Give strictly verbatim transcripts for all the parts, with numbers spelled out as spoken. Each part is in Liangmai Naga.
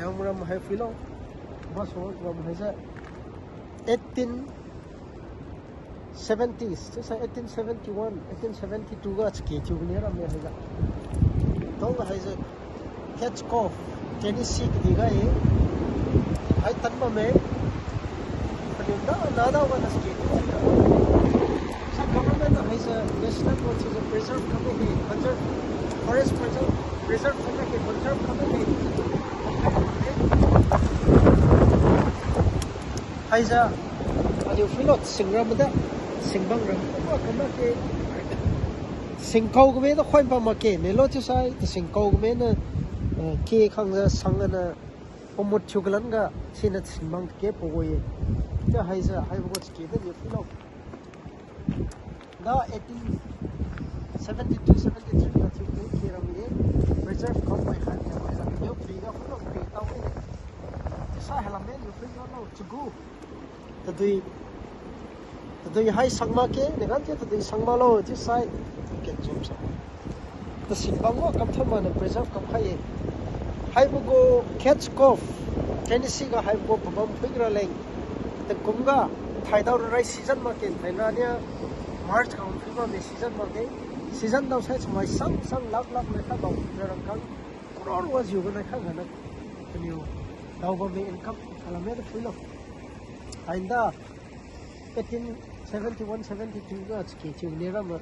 Liangmai ram hai phuilo. Masu ram haise eighteen seventies, chiusai eighteen seventy-one, eighteen seventy-two ga chake thiu bine ramme haiga. Tong haise Cades Cove, Tennessee kadihga e. Hai tan bamme. Paliu da nada wana chake thiu bine. Sa government na haise national road se preserve kam e, conserve, forest preserve, preserve kam e, conserve kam e. Haise aliu phuilo, singram da, singbang ram, kam kam ke. Singkao game da khoi bam make, nelo chiusai, singkao game na, eh, ke khangjiu sang ana, pamut thiu kalan ga, siniu singbang ke pagoi-e. Chiu haise, haibo gu chake da niu phuilo. Da eighteen seventy-two seventy-three ga thiu ke, ke ram ye, preserve kam mai khat niu mai ram niu phuiga phuilo phui tao e. Chiusai hailam me niu phui lo chagu. Tadui, tadui hai sang make, nagan ke tadui sang maklo, chiusai. Ken jum sa. Tasingbang wa kamthon maniu preserve kamkhai ye. Haibo gu Cades Cove, Tennessee ga haibo gu pabam phuira leng. Takum ga thaidao rai season make, thaina niu March ga phui bamme season make. Season daosai chamai sang sang lakh lakh nai kha dao phuira rangkang. Crore wajiu ga nai kha gana. Paniu dao bamme income, hailam me da phuilo. Haida eighteen seventy-one seventy-two ga chake thiu bine ram na,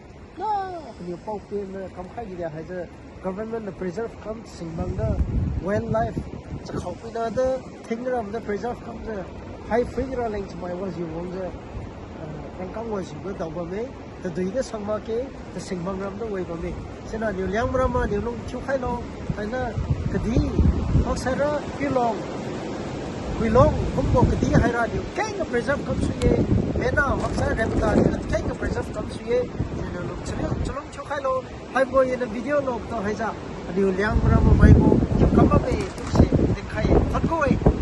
paniu pao pen na kamkhai gidi haise government na preserve kam singbang da wildlife chakhao puina da thing ram da preserve kamjiu hai phuira leng chamai wajiu wangjiu, ah, rangkang wajiu ga dao bamme. Tadui da sang make, tasingbang ram da wai bamme. Siniu aliu Liangmai ram aliu lung thiukhailo, thaina kadih, maksaira Pilong, Huilong, kumbo kadih haira aliu kengga preserve kamsui ye, mena maksai remta aliu kengga preserve kamsui ye, siniu lung chaliu chalung thiukhailo, haibo iniu video lo tu haijiu, aliu Liangmai ram mai gu thiukam bamme, chiuse dinkhai, khatgu e.